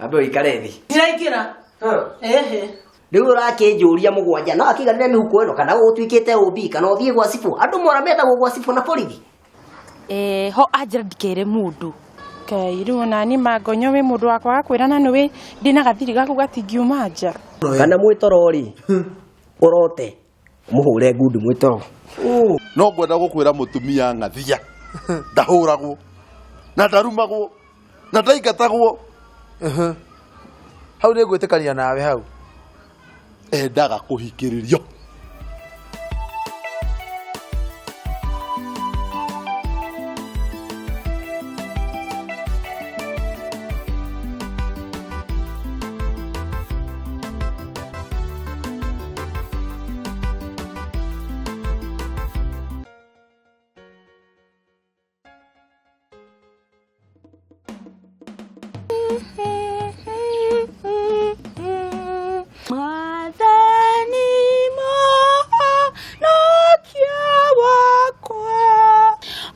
Ambe ũikare thĩ. Ndiraingĩra. Ehe. Rĩu ũrakĩnjũria mũgwanja no akĩiganĩre mĩhuko ĩno kana gũgũtuĩkĩte ũmbi kana ũthiĩ gwa cibũ. Andũ mora metagwo gwa cibũ na borithi. Eh, ho anjĩra ndikere mũndũ. Ngai rĩu onani mangonyo wĩ mũndũ wa kwaga kwĩrana nĩ wĩ ndĩna gathiri gaku gatingiuma nja. Kana mwĩtoro rĩ ũrote mũhũre ngundi mwĩtoro. No ngwenda gũkwĩra mũtumia ng'athia ndahũragwo na ndarumagwo na ndaingatagwo. Hau nĩ ngwĩtĩkania nawe hau. Endaga kũhikĩrĩrio. Mwathani mũhonokia wakwa,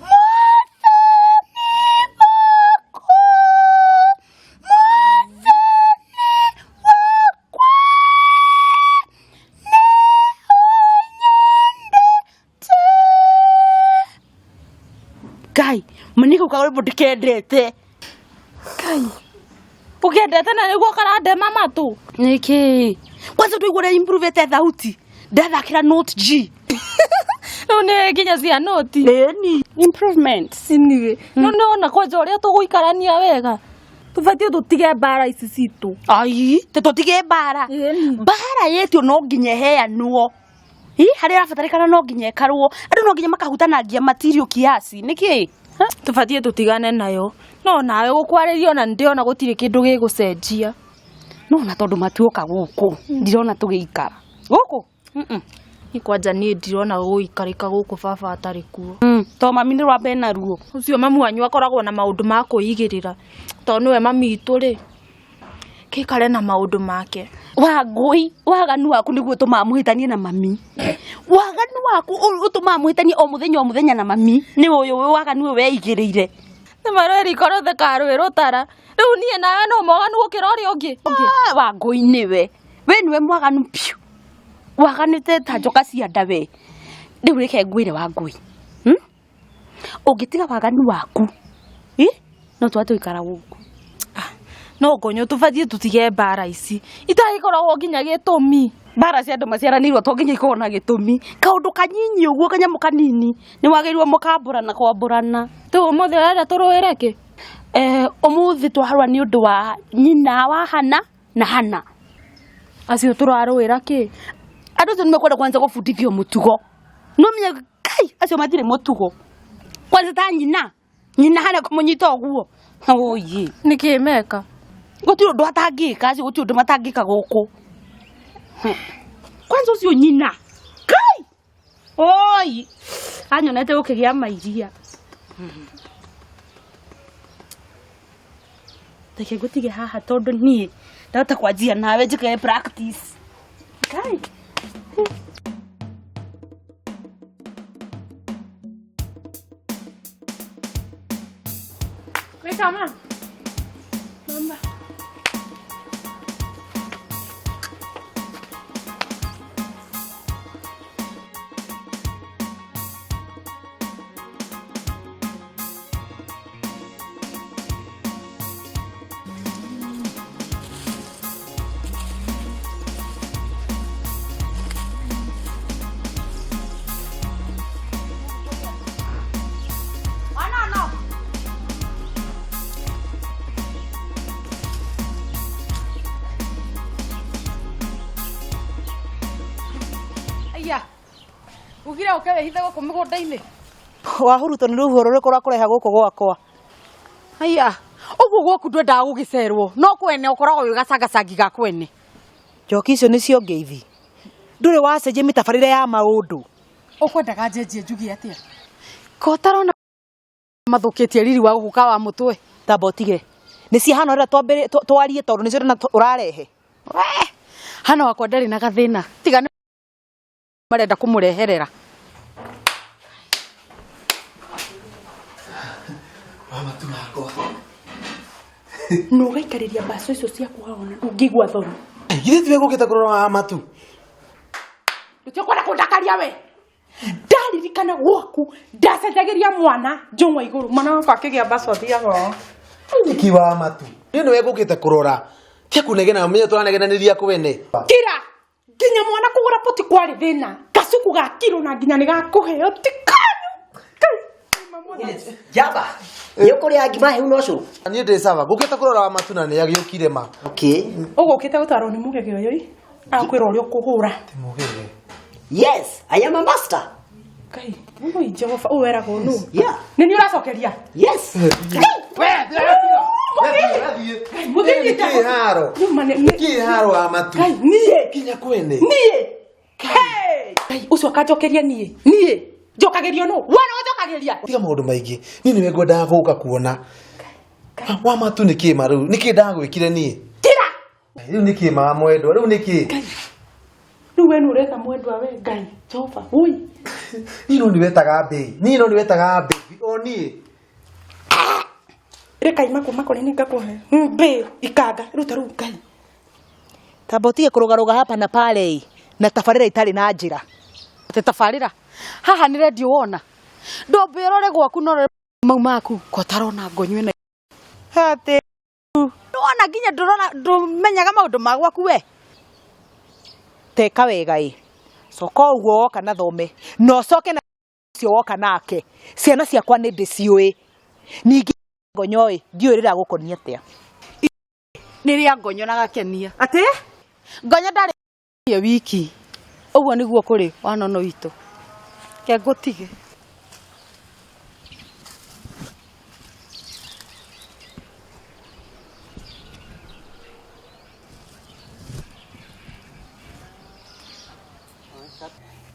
Mwathani wakwa, Mwathani wakwa, nĩ ũnyendete. Ngai, ma nĩ kau karwĩmbo ndikendete. Ngai, ũkendete na nĩguo karandema matũ. Nĩkĩ? Kwanza ndũigua ũrĩa improvete thauti. Ndathakĩra note G. Rĩu nĩ nginya cia noti. Ĩni. Improvement. Anyway, no nĩwona kwanja ũrĩa tũgũikarania wega. Tũbatiĩ tũtige mbara ici citũ. Ai, tũtige mbara. Mbara yetio no nginya ĩheanwo. Ĩ, harĩa ĩrabatarĩkana no nginya ĩkarwo. Andũ no nginya makahutanangia material kiasi. Nĩkĩ? Tũbatiĩ tũtigane nayo. No nawe gũkwarĩria ona ndĩrona gũtirĩ kĩndũ gĩgũcenjia. No na tondũ matuoka gũkũ, ndirona tũgĩikara. Gũkũ? Ni kwanja niĩ ndirona gũikarĩka gũkũ baba atarĩ kuo. To mami nĩ rwambe na ruo. Ũcio mamu wanyu akoragwo na maũndũ ma kwĩigĩrĩra. Tondũ nĩwe mami witũ rĩ, kĩikare na maũndũ make. Wangũi, waganu waku nĩguo ũtũmaga mũhĩtanie na mami. Waganu waku ũtũmaga mũhĩtanie o mũthenya o mũthenya na mami. Nĩ ũyũ waganu ũyũ weigĩrĩire. Nĩ marweri korwo thekarwĩ rũtara. Rĩu niĩ nawe no mwaganu gũkĩra ũrĩa ũngĩ. Wangũi nĩwe. We nĩwe mwaganu piũ. Waganĩte ta njoka cia nda we. Rĩu reke ngwĩre Wangũi. Ũngĩtiga waganu waku, no twa tũikara gũkũ. No ngonyo tũbatiĩ tũtige mbara ici. Itagĩkoragwo nginya gĩtũmi. Mbara cia andũ maciaranĩirwo to nginya ikorwo na gĩtũmi. Kaũndũ kanyinyi ũguo kanyamũ kanini nĩ wagĩrĩirwo mũkambũrana kwambũrana. Rĩu ũmũthĩ ũrenda tũrũĩre kĩ? Ũmũthĩ twarũa nĩ ũndũ wa nyina wa Hana na Hana. Acio tũrarũĩra kĩ? Andũ acio nĩmekwenda kwanza gũbundithio mũtugo. No menya Kai, acio matirĩ mũtugo. Kwanza ta nyina, nyina Hana kũmũnyita ũguo. Oye. Nĩkĩ meka? Gũtirĩ ũndũ atangĩka, acio gũtirĩ ũndũ matangĩka gũkũ. Kwanza ũcio nyina. Kai! Oi! Anyonete gũkĩgĩa mairia. Reke ngũtige haha tondũ niĩ ndahota kwanjia nawe njĩkage practice. Kai! Weka mama. Aya, ugire ũke wĩhithe gũkũ mĩgũnda-inĩ. Wahurutwo nĩ rũhuho rũrĩkũ rwakũreha gũkũ gwakwa? Aya, ũguo gwaku ndwendaga gũgĩcerwo no kwene ũkoragwo wĩ gacangacangi ga kwene. Njoki icio nĩcio ngeithi. Ndũrĩ wacenjia mĩtabarĩre ya maũndũ. Ũkwendaga njenjie njuge atĩa? Ko ũtarona mathũkĩtie riri wa gũkũ wa mũtwe? Tamba ũtige. Nĩ cia hana ũrenda twarie tondũ nĩcio ndĩrona ũrarehe. We, hana wakwa ndarĩ na gathĩna. Tiga nĩ marenda kũmũreherera. Mama tu wakwa. Na ũgaikarĩria mbaco icio ciaku haha ona ndũngĩigua thoni. Githĩ tiwe gũkĩte kũrora wa matu? Ndũtikwenda kũndakaria we. Ndaririkana gwaku ndacenjagĩria mwana njũng'wa igũrũ mwana wakwa akĩgĩa mbaco athiaga ũũ. Nĩkĩ wa matu? Niĩ nĩwe ngũkĩte kũrora. Tia kũnegena menye tũranegenanĩria kwene. Kira nginya mwana kũgũra poti kwarĩ thĩna gacuku ga kiro na nginya nĩ gakũheo ti kanyu. Jaba nĩ ũkũrĩa ngima hĩu na ũcũrũ? Niĩ ndĩ sawa. Ngũkĩte kũrora wa matu na nĩ agĩũkire ma. Okay. Ũgũkĩte gũtarwo nĩ mũgege ũyũ ĩ akwĩra ũrĩa ũkũhũra. Yes, I am a master. Ngai, ũi Jehova ũyũ weragwo nũ? Yeah. Nĩ niĩ ũracokeria? Yes. Nĩkĩ haro? Nĩkĩ haro wa matu? Ngai, niĩ. Kinya kwene. Niĩ. Hey! Ngai, ũcio akanjokeria niĩ. Niĩ. Njokagĩrio nũ? We nĩwe ũnjokagĩria. Tiga maũndũ maingĩ. Niĩ nĩwe ngwendaga gũka kuona. Wa matu nĩkĩ ma rĩu? Nĩkĩ ndagwĩkire niĩ? Kira! Rĩu nĩkĩ ma mwendwa? Rĩu nĩkĩ? Rĩu we nĩ ũreta mwendwa we Ngai, Jehova, woi. Niĩ no nĩwetaga mbĩ. Niĩ no nĩwetaga mbĩ. O niĩ. Rĩkaima kuma kũrĩ niĩ ngakũhe. Mbĩ, ikanga, rĩu ta rĩu Ngai. Tamba ũtige kũrũgarũga hapa na pale ĩ na tabarĩra itarĩ na njĩra. Atĩ tabarĩra haha nĩ redio wona ndombe ũrore gwaku no ũrore mau maku ko tarona ngonywe na atĩ wona nginya ndũrona ndũmenyaga maũndũ ma gwaku we. Teka wega ĩ coka ũguo woka na thome na ũcoke na ũcio woka nake ciana ciakwa nĩ ndĩciũĩ ningĩ ngonyo ĩ ndiũĩ rĩragũkonia atĩa. Nĩ rĩa ngonyo na gakenia. Atĩ? Ngonyo ndarĩ wiki. Ũguo nĩguo kũrĩ wanono witũ. Ke ngũtige.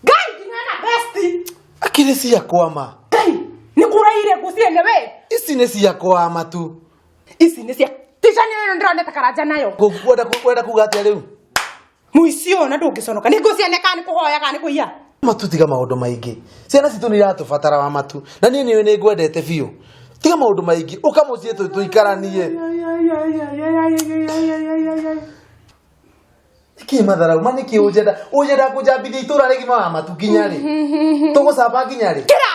Ngai nginya na besti. Akĩrĩ ciakwa ma. Ngai nĩ kũraire ngũciene we. Ici nĩ ciakwa matu. Ici nĩ cia ticani ĩno ndĩronete karanja nayo. Kwenda kuga atĩa rĩu? Mũici ũyũ na ndũngĩconoka. Nĩ ngũciene kana nĩ kũhoya kana nĩ kũiya. Matu tiga maũndũ maingĩ. Ciana citũ nĩ iratũbatara wa matu. Na niĩ nĩũĩ nĩ ngwendete biũ. Tiga maũndũ maingĩ. Ũka mũciĩ tũikaranie. Nĩkĩ matharau ma nĩkĩ ũnjenda? Ũnjenda kũnjambithia itũra rĩgima wa matu nginya rĩ? Tũgũcamba nginya rĩ? Kira!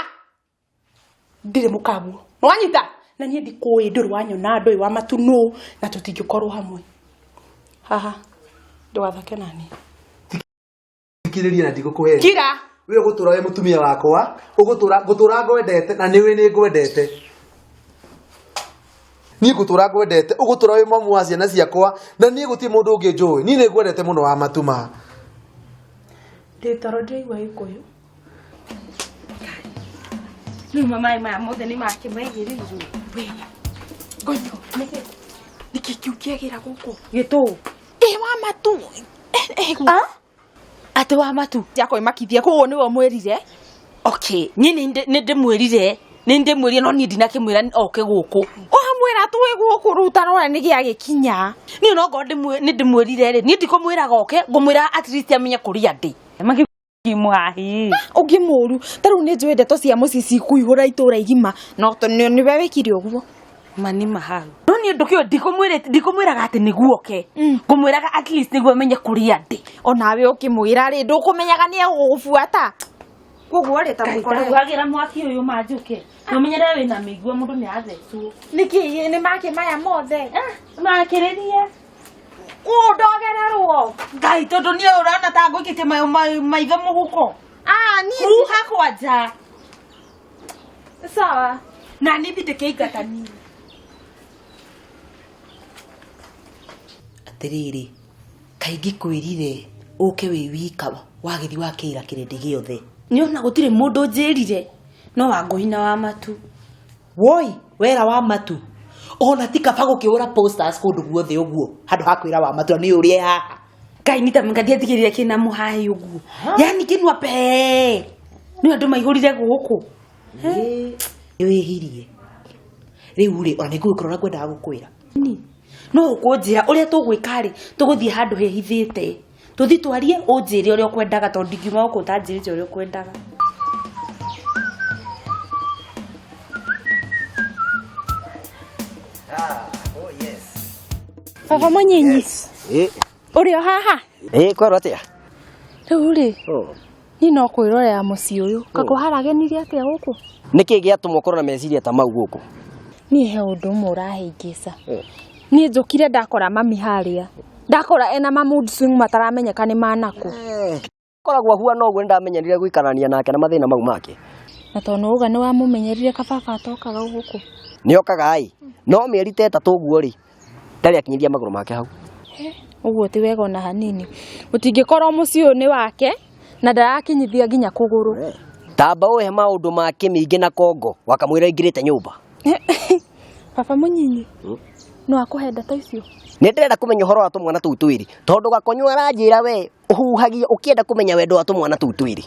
Ndirĩ mũkaguo. Nĩwanyita? Na niĩ ndikũĩ ndũrĩ wanyona ndũĩ wa matu nũ na tũtingĩkorwo hamwe. Haha. Ndũgathake na niĩ. Thikĩrĩria na ndigũkũhenia. Kira! We ũgũtũra wĩ mũtumia wakwa, ũgũtũra ngũtũra ngwendete na nĩũĩ nĩ ngwendete. Niĩ ngũtũra ngwendete, ũgũtũra wĩ mamu wa ciana ciakwa na niĩ gũtirĩ mũndũ ũngĩ njũĩ. Niĩ nĩ ngwendete mũno wa matu ma. Ndĩ toro ndĩraigua Gĩkũyũ. Rĩu mamaĩ maya mothe nĩ makĩmaigĩrĩirwo. We, ngonyo, nĩkĩ nĩkĩ kĩu kĩagĩra gũkũ? Gĩtũ. Ĩ wa matu. Atĩ wa matu. Jakoimakithia koguo nĩwe ũmwĩrire. Okay, niĩ nĩ ndĩmwĩrire. Nĩ ndĩmwĩrire no niĩ ndinakĩmwĩra oke gũkũ. Ũramwĩra twĩ gũkũ rĩu tarora nĩ gĩagĩkinya. Niĩ no ngorwo nĩ ndĩmwĩrire rĩ, niĩ ndikũmwĩraga oke, ngũmwĩra at least amenye kũrĩa ndĩ. Mũhahi. Ũngĩ mũru, ta rĩu nĩ njũĩ ndeto cia mũciĩ cikũihũra itũra igima, no nĩwe wĩkire ũguo. Mani mahau. No niĩ ũndũ kĩo ndikũmwĩraga atĩ nĩguo oke. Ngũmwĩraga at least nĩguo amenye kũrĩa ndĩ. Onawe ũkĩmwĩra rĩ, ndũkũmenyaga nĩ egũgũbuata. Koguo rĩ ta mũkore. Ndahuhagĩra mwaki ũyũ manjũke. Nũmenyerere wĩna mĩigua mũndũ nĩ athecwo. Nĩkĩ nĩ make maya mothe? Makĩrĩrie. Ũũ ndogererwo. Ngai tondũ niĩ ũrona ta ngũikĩtie maitho mũhuko. Ah, niĩ Huha kwanja. Sawa. Na niĩ ndikĩingata niĩ. Atĩrĩrĩ, kaingĩ kwĩrire ũke wĩ wika wagĩthiĩ wakĩira kĩrĩndĩ gĩothe. Nĩ ona gũtirĩ mũndũ ũnjĩrire no Wangũi na wa matu. Woi, wera wa matu. Ona ti kaba gũkĩhũra posters kũndũ guothe ũguo handũ ha kwĩra wa matu nĩ ũrĩa haha. Ngai nĩ ta ngathiatigĩrĩra kĩna mũhaĩ ũguo. Yani kĩnua pe. Nĩ andũ maihũrire gũkũ. Nĩ wĩhirie. Rĩu rĩ, ona nĩ ngũgĩkorwo na ngwendaga gũkwĩra. No ũkũnjĩra ũrĩa tũgwĩka rĩ, tũgũthiĩ handũ hehithĩte. Tũthiĩ twarie ũnjĩre ũrĩa ũkwendaga tondũ ndingiuma gũkũ ũtanjĩrĩte ũrĩa ũkwendaga. Oh yes. Baba mũnyinyi Ĩ, ũrĩ o haha ĩ kwerwo atĩa? rĩu rĩ niĩ no kwĩrorera mũciĩ ũyũ kakũharagenire atĩa gũkũ Nĩkĩ gĩatũma ũkorwo na meciria ta mau gũkũ? niĩ he ũndũ ũmwe ũrahĩngĩca niĩ njũkire ndakora mami harĩa ndakora ena ma mood swing mataramenyeka nĩ manakũ Koragwo ahuana ũguo nĩndamenyerire gũikarania nake na mathĩna mau make. Na tondũ uga nĩ wamũmenyerire kababa atokaga gũkũ. Nĩokaga ĩ, no mĩeri ta ĩtatũ ũguo rĩ, ndarĩ akinyithia magũrũ make hau. Ũguo ti wega ona hanini ũtingĩkorwo mũciĩ ũyũ nĩ wake na ndarakinyithia nginya kũgũrũ. Tamba ũhe maũndũ ma kĩmingĩ na kongo wakamwĩra aingĩrĩte nyũmba. Baba mũnyinyi no akũhe ndeto icio. Nĩ ndĩrenda kũmenya ũhoro wa tũmwana tũu twĩrĩ tondũ Gakonyo aranjĩra we ũhuhagia ũkĩenda kũmenya wendo wa tũmwana tũu twĩrĩ.